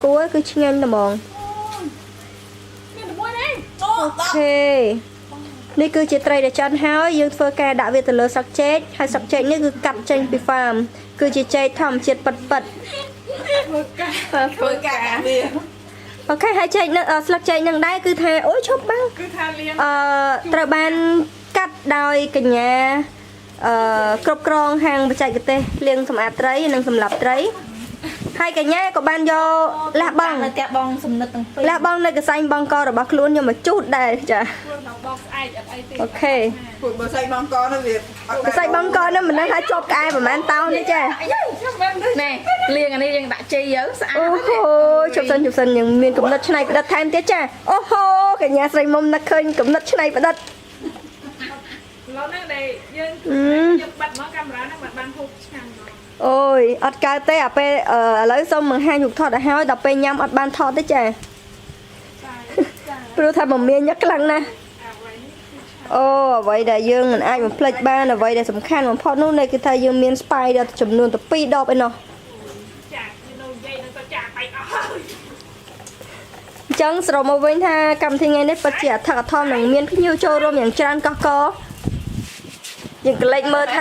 គួរគឺឆ្ងាញ់តែហ្មង មានតែមួយទេអូ OK នេះគឺជាត្រីដែលឆ្អិនហើយយើងធ្វើការដាក់វាទៅលើស្លឹកចេកហើយស្លឹកចេកនេះគឺកាត់ចេញពី farm គឺជាចេកធម្មជាតិពិតពិត ធ្វើការ ធ្វើការវា OK ហើយចេកនឹងស្លឹកចេកនឹងដែរគឺថាអូយឈប់បាំង គឺថាលៀង ត្រូវបានកាត់ដោយកញ្ញាគ្រប់គ្រងហាងបច្ចេកទេសលាងសម្អាតត្រីនិងសម្លាប់ត្រីហើយកញ្ញាក៏បានយកលះបង់ នៅផ្ទះបងសំណឹកទាំងពីរ លះបង់នៅកសែងបងករបស់ខ្លួនយកមកជូតដែរចា ខ្លួនដល់បងស្អែកអត់អីទេ OK ពួកបើសាច់បងកនោះវាអត់ កសែងបងកនោះមិនដឹងថាជាប់ក្អែប្រហែលតោនទេចា ណែលាងអានេះយើងដាក់ជីទៅស្អាត អូហូជប់សិនជប់សិនយើងមានកំណត់ឆ្នៃប្រឌិតថែមទៀតចាអូហូកញ្ញាស្រីមុំនឹកឃើញកំណត់ឆ្នៃប្រឌិត ឡូវហ្នឹងដែលយើងយើងបាត់មកកាមេរ៉ាហ្នឹងមិនបានហូបឆ្ងាញ់មក អូយអត់កើតទេអាពេលឥឡូវសូមបង្ហាញរូបថតឲ្យហើយដល់ពេលញ៉ាំអត់បានថតទេចា ចាចា ព្រោះថាមមាញឹកខ្លាំងណាស់ អ្វីនេះគឺឆា អូអ្វីដែលយើងមិនអាចបំភ្លេចបានអ្វីដែលសំខាន់បំផុតនោះនៅគឺថាយើងមានស្បាយដល់ចំនួនទៅ2ដបឯណោះ ចាយើងនៅនិយាយនឹងទៅចាបែកអស់ហើយ អញ្ចឹងសរុបមកវិញថាកម្មវិធីថ្ងៃនេះពិតជាអធិកអធមនឹងមានភ្ញៀវចូលរួមយ៉ាងច្រើនកកកយើងក៏លេចមើលថា